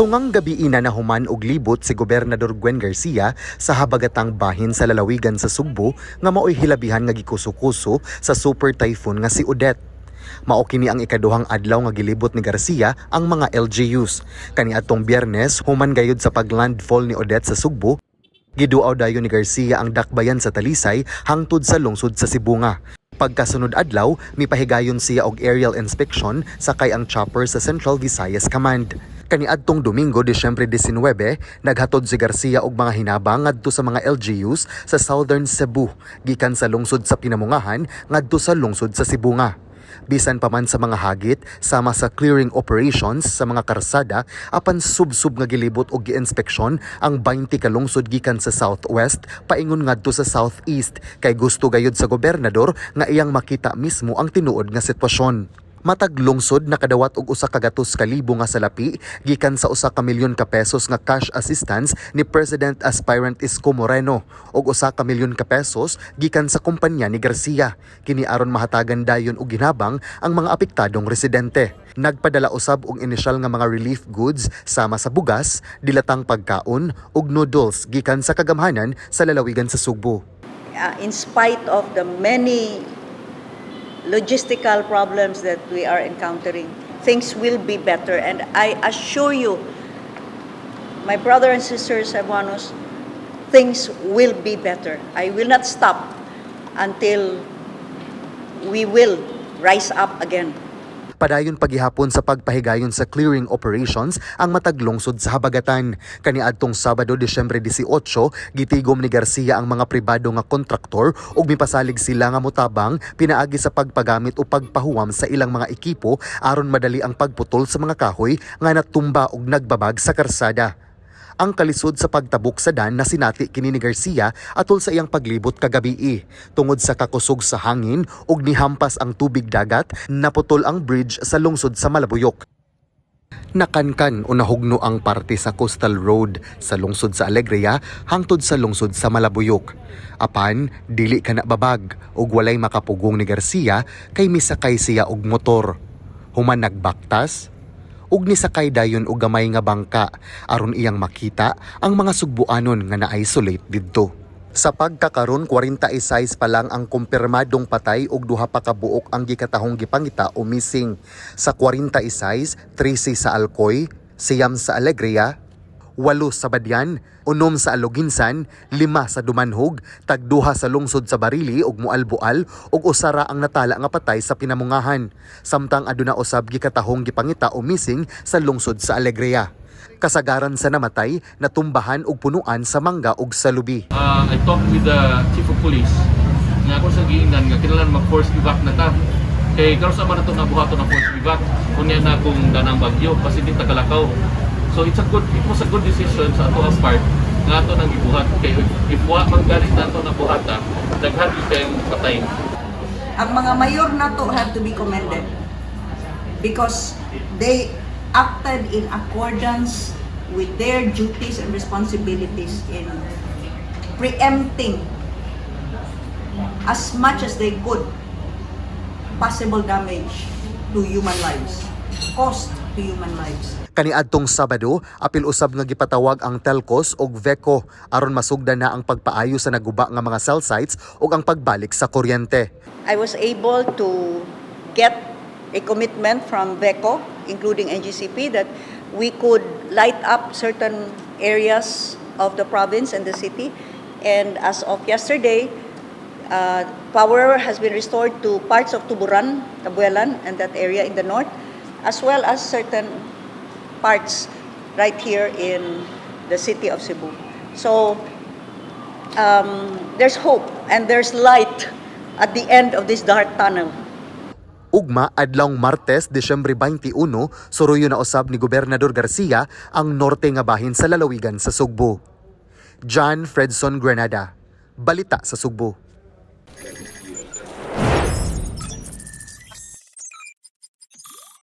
Tungang gabii na nahuman og libot si Gobernador Gwen Garcia sa habagatang bahin sa lalawigan sa Sugbo nga maoy hilabihan nga gikuso-kuso sa super typhoon nga si Odette. Mao kini ang ikaduhang adlaw nga gilibot ni Garcia ang mga LGUs. Kaniadtong Biyernes, human gayud sa paglandfall ni Odette sa Sugbo, giduaw dayon ni Garcia ang dakbayan sa Talisay hangtod sa lungsod sa Sibonga. Pagkasunod adlaw, mipahigayon siya og aerial inspection sakay ang chopper sa Central Visayas Command. Kaniadtong Domingo, Disyembre 19, naghatod si Garcia og mga hinabang ngadto sa mga LGUs sa Southern Cebu, gikan sa lungsod sa Pinamungahan ngadto sa lungsod sa Sibonga. Bisan pa man sa mga hagit sama sa clearing operations sa mga karsada, apan sub-sub nga gilibot og giinspeksyon ang 20 ka lungsod gikan sa southwest paingon ngadto sa southeast kay gusto gayud sa gobernador nga iyang makita mismo ang tinuod nga sitwasyon. Matag lungsod nakadawat og 100,000 nga salapi gikan sa 1 ka milyon ka pesos nga cash assistance ni President aspirant Isko Moreno ug 1 ka milyon ka pesos gikan sa kumpanya ni Garcia. Kini aron mahatagan dayon og ginabang ang mga apektadong residente. Nagpadala usab og inisyal nga mga relief goods sama sa bugas, dilatang pagkaon ug noodles gikan sa kagamhanan sa lalawigan sa Sugbo. In spite of the many logistical problems that we are encountering, things will be better. And I assure you, my brother and sisters Cebuanos, things will be better. I will not stop until we will rise up again. Padayon pagihapon sa pagpahigayon sa clearing operations ang matag lungsod sa habagatan. Kaniadtong Sabado, Disyembre 18, gitigom ni Garcia ang mga pribado nga kontraktor ug mipasalig sila nga motabang pinaagi sa pagpagamit o pagpahuwam sa ilang mga ekipo aron madali ang pagputol sa mga kahoy nga natumba og nagbabag sa karsada. Ang kalisod sa pagtabok sa dan nasinati kini ni Garcia atol sa iyang paglibot kagabii. Tungod sa kakusog sa hangin ug nihampas ang tubig dagat, naputol ang bridge sa lungsod sa Malabuyok. Nakankan o nahugno ang parte sa Coastal Road sa lungsod sa Alegria hangtod sa lungsod sa Malabuyok. Apan dili ka na babag ug walay makapugong ni Garcia kay misakay siya og motor. Human nagbaktas, ug nisakay dayon og gamay nga bangka aron iyang makita ang mga Sugbuanon nga na-isolate didto. Sa pagkakaron, 46 pa lang ang kumpirmadong patay ug duha pa ka buok ang gikatahong gipangita o missing. Sa 46, 13 sa Alcoy, 9 sa Alegria, 8 sa Badian, 6 sa Aloguinsan, 5 sa Dumanjug, tagduha sa lungsod sa Barili ug Moalboal ug usa ra ang natala nga patay sa Pinamungahan. Samtang aduna usab gikatahong gipangita o missing sa lungsod sa Alegria. Kasagaran sa namatay natumbahan og punuan sa mangga ug sa lubi. I talked with the chief of police nga ako sa giingnan nga kinahanglan mag-force evac na ta. Kay karon sa man nato nabuhaton ang force evac unya na kung danang bagyo kasi di ta kalakaw. So it was a good decision sa ato ang part nga ato nang gibuhat kay if wa man gani nato na buhata, daghan gyud kayong patay. Ang mga mayor nato have to be commended because they acted in accordance with their duties and responsibilities in preempting as much as they could possible damage to human lives, cost to human lives. Kaniadtong Sabado, apil usab nga gipatawag ang Telcos ug VECO aron masugdan na ang pagpaayo sa naguba nga mga cell sites ug ang pagbalik sa kuryente. I was able to get a commitment from VECO, including NGCP, that we could light up certain areas of the province and the city. And as of yesterday, power has been restored to parts of Tuburan, Tabuelan, and that area in the north, as well as certain parts right here in the city of Cebu. So there's hope and there's light at the end of this dark tunnel. Ugma, adlawng Martes, Disyembre 21, suruyo na usab ni Gobernador Garcia ang norte nga bahin sa lalawigan sa Sugbo. John Fredson Granada, Balita sa Sugbo.